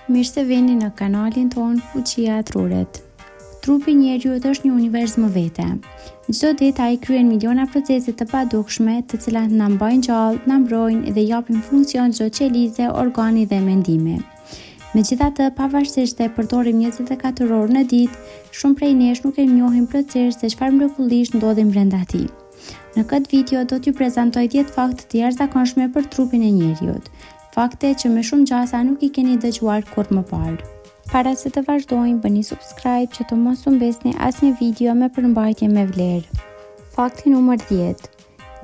Mirë se vini në kanalin tonë Fuqia e Trurit. Trupi i njeriut është një univers më vete. Çdo ditë ai kryen miliona procese të padukshme, të cilat na mbajnë gjallë, na mbrojnë dhe japin funksion çdo qelize, organi dhe mendimi. Megjithatë, pavarësisht se e përdorim 24 orë në ditë, shumë prej nesh nuk e njohim plotësisht se çfarë mrekullish ndodhin brenda tij. Në këtë video do t'ju prezantoj 10 fakte të jashtëzakonshme për trupin e njeriut. Fakte që me shumë gjasa nuk i keni dëgjuar kurrë më parë. Para se të vazhdojmë, bëni subscribe që të mos humbisni asnjë video me përmbajtje me vlerë. Fakti numër 10.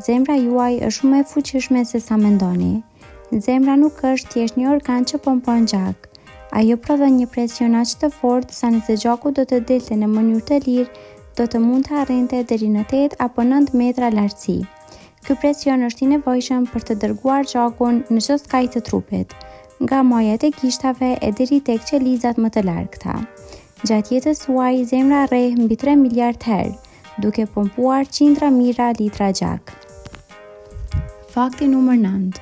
Zemra juaj është shumë më e fuqishme se sa mendoni. Zemra nuk është thjesht një organ që pompon gjak. Ajo prodhon një presion aq të fortë sa nëse gjaku do të dilte në mënyrë të lirë, do të mund të arrinte deri në 8 apo 9 metra lartësi. Ky presion është i nevojshëm për të dërguar gjakun në çdo skaj të trupit, nga majat e gishtave e deri tek qelizat më të largëta. Gjatë jetës suaj, zemra rreh mbi 3 miliard herë, duke pompuar qindra mijëra litra gjak. Fakti numër 9.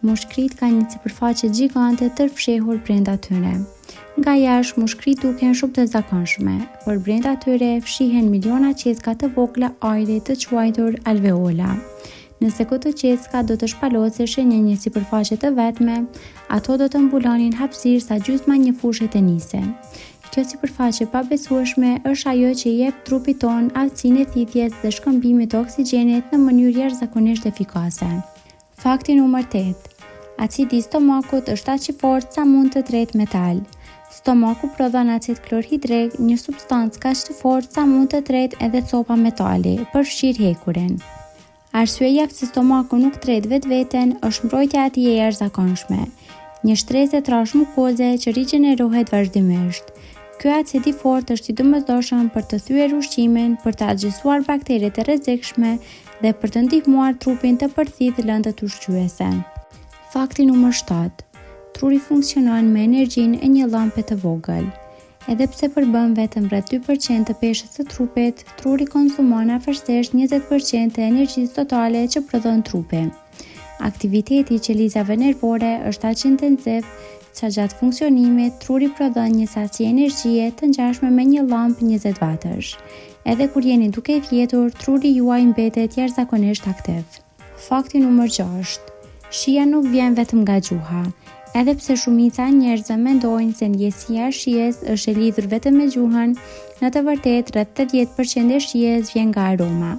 Mushkëritë kanë një sipërfaqe gjigante të fshehur brenda tyre. Nga jashtë, mushkëritë duken shumë të zakonshme, por brenda tyre fshihen miliona qeska të vogla ajri të quajtur alveola. Nëse këto qeska do të shpaloseshin në një sipërfaqe të vetme, ato do të mbulonin hapësirë sa gjysma e një fushe tenisi. Kjo sipërfaqe e pabesueshme është ajo që i jep trupit tonë aftësinë e thithjes dhe shkëmbimit të oksigjenit në mënyrë jashtëzakonisht efikase. Fakti numër 8. Acidi i stomakut është aq i fortë sa mund të tretë metal. Stomaku prodhon acid klorhidrik, një substancë kaq të fortë sa mund të tretë edhe copa metali, përfshirë hekurin. Arsyeja pse stomaku nuk tret vetveten është mbrojtja e tij e jashtëzakonshme, një shtresë e trashë mukoze që rigjenerohet vazhdimisht. Ky acid i fortë është i domosdoshëm për të thyer ushqimin, për të asgjësuar bakteret e rrezikshme dhe për të ndihmuar trupin të përthithë lëndët ushqyese. Fakti numër 7. Truri funksionon me energjinë e një llampe të vogël. Edhe pse përbën vetëm rreth 2% të peshës së trupit, truri konsumon afërsisht 20% të energjisë totale që prodhon trupi. Aktiviteti i qelizave nervore është aq intensiv sa gjatë funksionimit truri prodhon një sasi energjie të ngjashme me një llampë 20 vatësh. Edhe kur jeni duke fjetur, truri juaj mbetet jashtëzakonisht aktiv. Fakti numër 6. Shija nuk vjen vetëm nga gjuha. Edhe pse shumica e njerëzve mendojnë se ndjesia e shijes është e lidhur vetëm me gjuhën, në të vërtetë rreth 80% e shijes vjen nga aroma.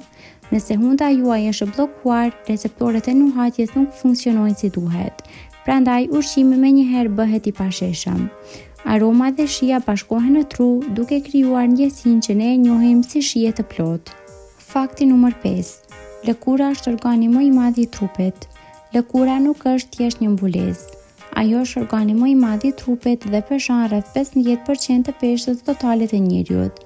Nëse hunda juaj është e bllokuar, receptorët e nuhatjes nuk funksionojnë si duhet. Prandaj ushqimi menjëherë bëhet i pashijshëm. Aroma dhe shija bashkohen në tru, duke krijuar ndjesinë që ne e njohim si shije të plotë. Fakti numër 5. Lëkura është organi më i madh i trupit. Lëkura nuk është thjesht një mbulesë. Ajo është organi më i madh i trupit dhe peshon rreth 15% të peshës totale të njeriut.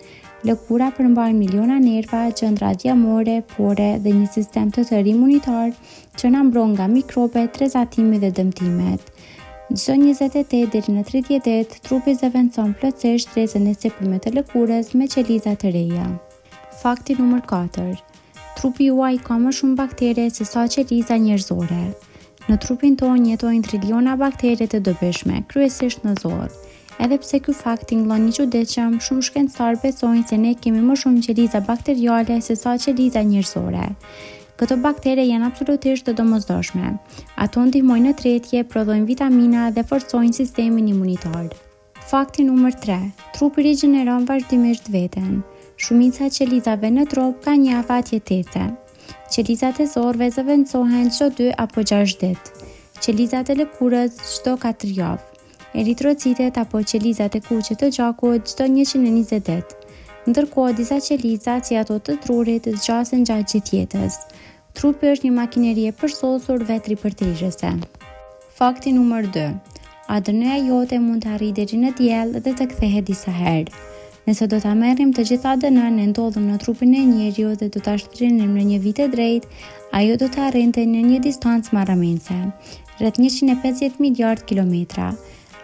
Lëkura përmban miliona nerva, gjëndra dhjamore, pore dhe një sistem të tërë imunitar që na mbron nga mikrobet, rrezatimi dhe dëmtimet. Çdo 28 deri në 30 ditë, trupi zëvendëson plotësisht shtresën e sipërme të lëkurës me qeliza të reja. Fakti numër 4. Trupi juaj ka më shumë baktere se sa qeliza njerëzore. Në trupin tonë jetojnë triliona baktere të dobishme, kryesisht në zorrë. Edhe pse ky fakt tingëllon i çuditshëm, shumë shkencëtarë besojnë se ne kemi më shumë qeliza bakteriale se sa qeliza njerëzore. Këto baktere janë absolutisht të domosdoshme. Ato ndihmojnë në tretje, prodhojnë vitamina dhe forcojnë sistemin imunitar. Fakti numër 3. Trupi rigjeneron vazhdimisht veten. Shumica e qelizave në trup kanë një afat jetese. Qelizat e zorrëve zëvendësohen çdo 2 apo 6 ditë. Qelizat e lëkurës çdo 4 javë. Eritrocitet apo qelizat e kuqe të gjakut çdo 120 ditë. Ndërkohë, disa qeliza, si ato të trurit, zgjasin gjatë gjithë jetës. Trupi është një makineri e përsosur vetë-ripërtërirëse. Fakti numër 2. ADN-ja jote mund të arrijë deri në diell dhe të kthehet disa herë. Nëse do ta merrnim të gjithë ADN-në e ndodhur në trupin e njeriut dhe do ta shtrinim në një vijë të drejtë, ajo do të arrinte në një distancë marramendëse, rreth 150 miliardë kilometra,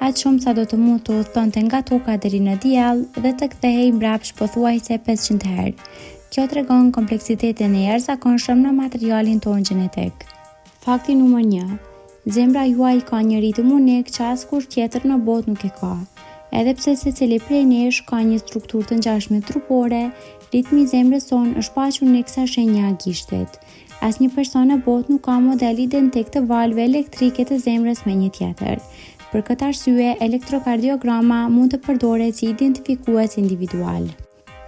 aq shumë sa do të mund të udhëtonte nga Toka deri në Diell dhe të kthehej mbrapsht pothuajse 500 herë. Kjo tregon kompleksitetin e jashtëzakonshëm në materialin tonë gjenetik. Fakti numër 1. Zemra juaj ka një ritëm unik që askush tjetër në botë nuk e ka. Edhe pse secili prej nesh ka një strukturë të ngjashme trupore, ritmi i zemrës sonë është po aq unik sa shenja e gishtit. Asnjë person në botë nuk ka model identik të valëve elektrike të zemrës me një tjetër. Për këtë arsye, elektrokardiograma mund të përdoret si identifikues individual.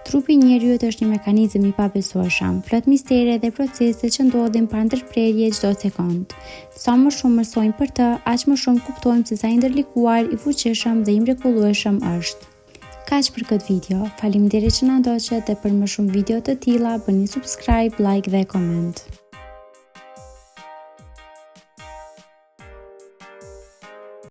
Trupi i njeriut është një mekanizëm i pabesueshëm, plot mistere dhe procese që ndodhin pa ndërprerje çdo sekondë. Sa më shumë mësojmë për të, aq më shumë kuptojmë se sa i ndërlikuar, i fuqishëm dhe i mrekullueshëm është. Kaq për këtë video. Faleminderit që na ndoqët dhe për më shumë video të tilla bëni subscribe, like dhe koment.